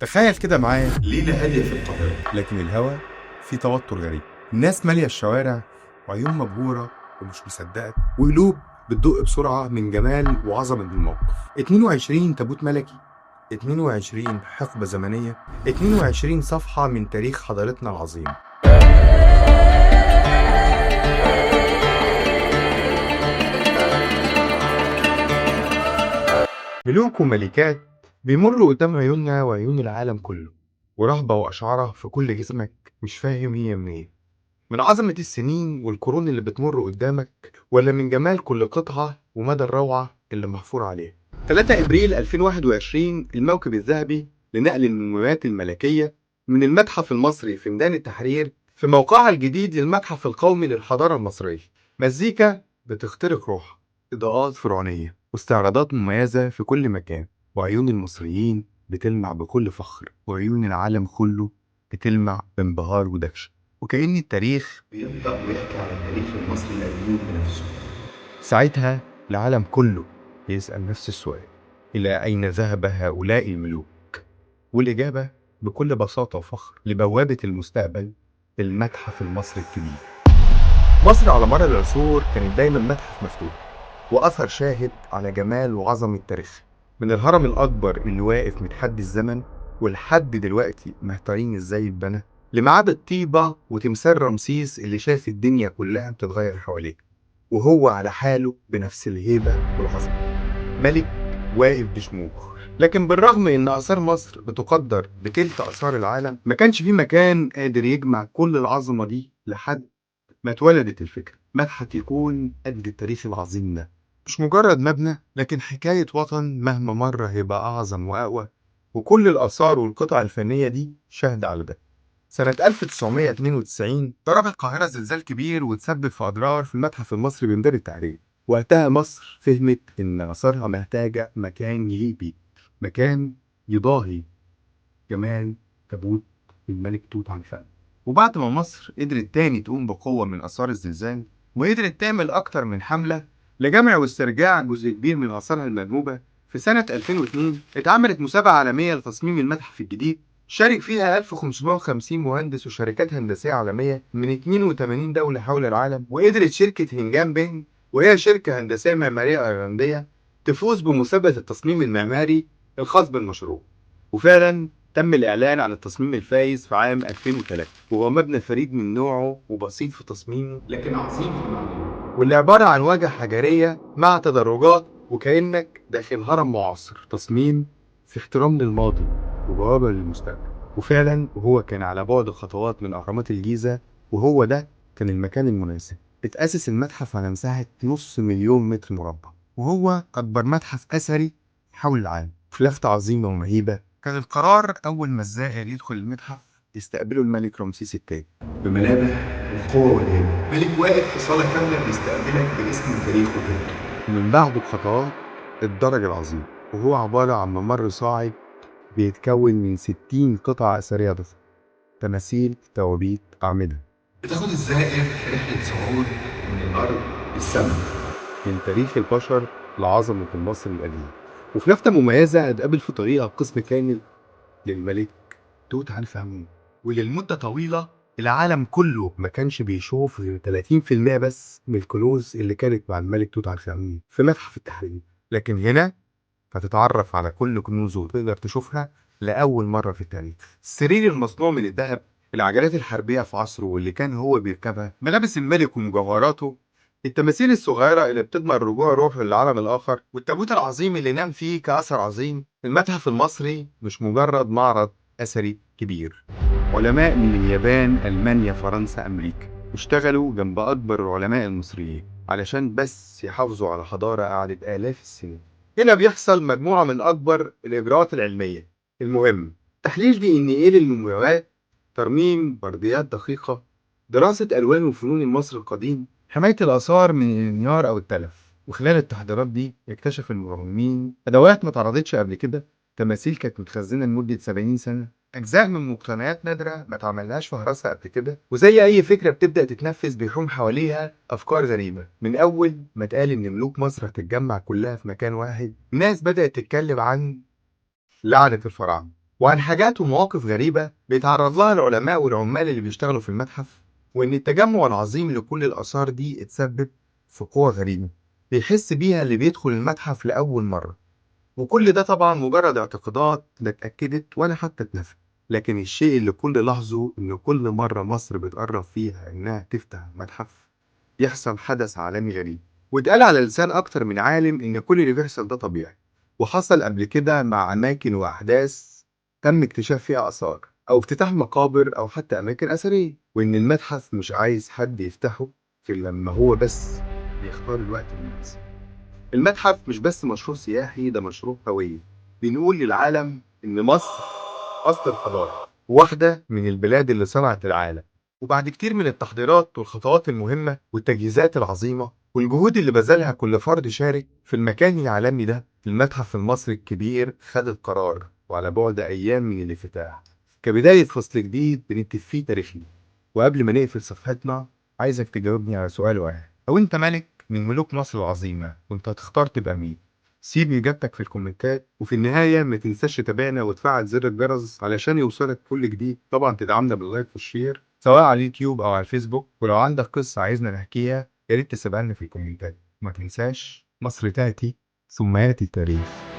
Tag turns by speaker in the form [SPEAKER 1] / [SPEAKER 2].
[SPEAKER 1] تخيل كده معايا ليلة هادية في القاهرة، لكن الهوا في توتر غريب. الناس مالية الشوارع وعيون مبهورة ومش مصدقة، وقلوب بتدق بسرعة من جمال وعظمة الموقف. 22 تابوت ملكي، 22 حقبة زمنية، 22 صفحة من تاريخ حضارتنا العظيم. ملوك وملكات بيمروا قدام عيوننا وعيون العالم كله، ورهبة وأشعارها في كل جسمك مش فاهم هي منين، من عظمة السنين والقرون اللي بتمر قدامك، ولا من جمال كل قطعة ومدى الروعة اللي محفور عليها. 3 إبريل 2021 الموكب الذهبي لنقل المومياوات الملكية من المتحف المصري في ميدان التحرير في موقعها الجديد للمتحف القومي للحضارة المصرية. مزيكا بتخترق روحها، إضاءات فرعونية واستعراضات مميزة في كل مكان، وعيون المصريين بتلمع بكل فخر، وعيون العالم كله بتلمع بانبهار ودهشة، وكأن التاريخ بينطق ويحكي على التاريخ المصري القديم بنفسه. ساعتها العالم كله بيسأل نفس السؤال: إلى أين ذهب هؤلاء الملوك؟ والإجابة بكل بساطة وفخر: لبوابة المستقبل، المتحف المصري الكبير. مصر على مر العصور كانت دايما متحف مفتوح وأثر شاهد على جمال وعظمة تاريخها، من الهرم الأكبر اللي واقف متحدي الزمن ولحد دلوقتي محتارين ازاي اتبنى، لمعابد طيبة وتمثال رمسيس اللي شاف الدنيا كلها بتتغير حواليه وهو على حاله بنفس الهيبة والعظمة، ملك واقف بشموخ. لكن بالرغم ان آثار مصر بتقدر بتلت آثار العالم، ما كانش في مكان قادر يجمع كل العظمة دي لحد ما اتولدت الفكرة. متحف يكون قد التاريخ العظيم ده، مش مجرد مبنى، لكن حكاية وطن مهما مر هيبقى أعظم وأقوى، وكل الآثار والقطع الفنية دي شاهدة على ده. سنة 1992 ضرب القاهرة زلزال كبير وتسبب في أضرار في المتحف المصري بميدان التحرير. وقتها مصر فهمت إن آثارها محتاجة مكان يليق بيه، مكان يضاهي جمال تابوت الملك توت عنخ آمون. وبعد ما مصر قدرت تاني تقوم بقوة من آثار الزلزال، وقدرت تعمل أكتر من حملة لجمع واسترجاع جزء كبير من آثارها المنهوبة، في سنة 2002 اتعملت مسابقة عالمية لتصميم المتحف الجديد، شارك فيها 1550 مهندس وشركات هندسية عالمية من 82 دولة حول العالم. وقدرت شركة هنجام بين، وهي شركة هندسية معمارية أيرلندية، تفوز بمسابقة التصميم المعماري الخاص بالمشروع. وفعلا تم الإعلان عن التصميم الفايز في عام 2003، وهو مبنى فريد من نوعه وبسيط في تصميمه لكن عظيم في معناه، واللي عبارة عن واجهة حجرية مع تدرجات وكأنك داخل هرم معاصر. تصميم في احترام للماضي وبوابة للمستقبل. وفعلا وهو كان على بعد خطوات من أهرامات الجيزة، وهو ده كان المكان المناسب. اتأسس المتحف على مساحة 500,000 متر مربع، وهو أكبر متحف أثري حول العالم. في لفتة عظيمة ومهيبة، كان القرار أول ما الزائر يدخل المتحف يستقبله الملك رمسيس الثاني بملامح القوة والهيبة، ملك واقف في صالة كاملة بيستقبلك باسم تاريخه وهيبته. ومن بعده بخطوات الدرج العظيم، وهو عبارة عن ممر صاعد بيتكون من 60 قطعة أثرية ضخمة، تماثيل، توابيت، أعمدة، بتاخد الزائر في رحلة صعود من الأرض للسماء، من تاريخ البشر لعظمة المصري القديم. وفي لفتة مميزة هتقابل في طريقها قسم كامل للملك توت عنخ آمون، وللمدة طويلة العالم كله ما كانش بيشوف غير 30% بس من الكنوز اللي كانت مع الملك توت عنخ آمون في متحف التحرير. لكن هنا هتتعرف على كل كنوزه وتقدر تشوفها لأول مرة في التاريخ. السرير المصنوع من الذهب، العجلات الحربية في عصره واللي كان هو بيركبها، ملابس الملك ومجوهراته، التماثيل الصغيرة اللي بتضمن رجوع روحه للعالم الآخر، والتابوت العظيم اللي نام فيه كأثر عظيم. المتحف المصري مش مجرد معرض أثري كبير. علماء من اليابان، ألمانيا، فرنسا، أمريكا اشتغلوا جنب أكبر العلماء المصريين علشان بس يحافظوا على حضارة قعدت آلاف السنين. هنا بيحصل مجموعة من أكبر الإجراءات العلمية المهم: تحليل DNA للمومياوات، ترميم برديات دقيقة، دراسة ألوان وفنون المصري القديم، حماية الآثار من الانهيار أو التلف. وخلال التحضيرات دي اكتشف المرممين أدوات ما اتعرضتش قبل كده، تماثيل كانت متخزنة لمدة 70 سنة، أجزاء من مقتنيات نادرة ما اتعملهاش فهرسة قبل كده. وزي أي فكرة بتبدأ تتنفذ بيحوم حواليها أفكار غريبة. من أول ما اتقال إن ملوك مصر هتتجمع كلها في مكان واحد، الناس بدأت تتكلم عن لعنة الفراعنة، وعن حاجات ومواقف غريبة بيتعرض لها العلماء والعمال اللي بيشتغلوا في المتحف، وإن التجمع العظيم لكل الآثار دي اتسبب في قوة غريبة بيحس بيها اللي بيدخل المتحف لأول مرة. وكل ده طبعا مجرد اعتقادات لا اتأكدت ولا حتى اتنفت، لكن الشيء اللي كل لاحظه إن كل مرة مصر بتقرب فيها إنها تفتح متحف يحصل حدث عالمي غريب. واتقال على لسان أكتر من عالم إن كل اللي بيحصل ده طبيعي، وحصل قبل كده مع أماكن وأحداث تم اكتشاف فيها آثار أو افتتاح مقابر أو حتى أماكن أثرية، وإن المتحف مش عايز حد يفتحه غير لما هو بس بيختار الوقت المناسب. المتحف مش بس مشروع سياحي، ده مشروع هوية. بنقول للعالم إن مصر أصل الحضارة، واحدة من البلاد اللي صنعت العالم. وبعد كتير من التحضيرات والخطوات المهمة والتجهيزات العظيمة والجهود اللي بذلها كل فرد شارك في المكان العالمي ده، المتحف المصري الكبير خد القرار، وعلى بعد أيام من الافتتاح كبداية فصل جديد بنكتب فيه تاريخنا. وقبل ما نقفل صفحتنا عايزك تجاوبني على سؤال واحد: لو أنت ملك من ملوك مصر العظيمة كنت هتختار تبقى مين؟ سيب إجابتك في الكومنتات، وفي النهاية ما تنساش تتابعنا وتفعل زر الجرس علشان يوصلك كل جديد. طبعا تدعمنا بال like وال share سواء على اليوتيوب أو على الفيسبوك، ولو عندك قصة عايزنا نحكيها يا ريت تسيبها لنا في الكومنتات. وما تنساش، مصر تأتي ثم يأتي التاريخ.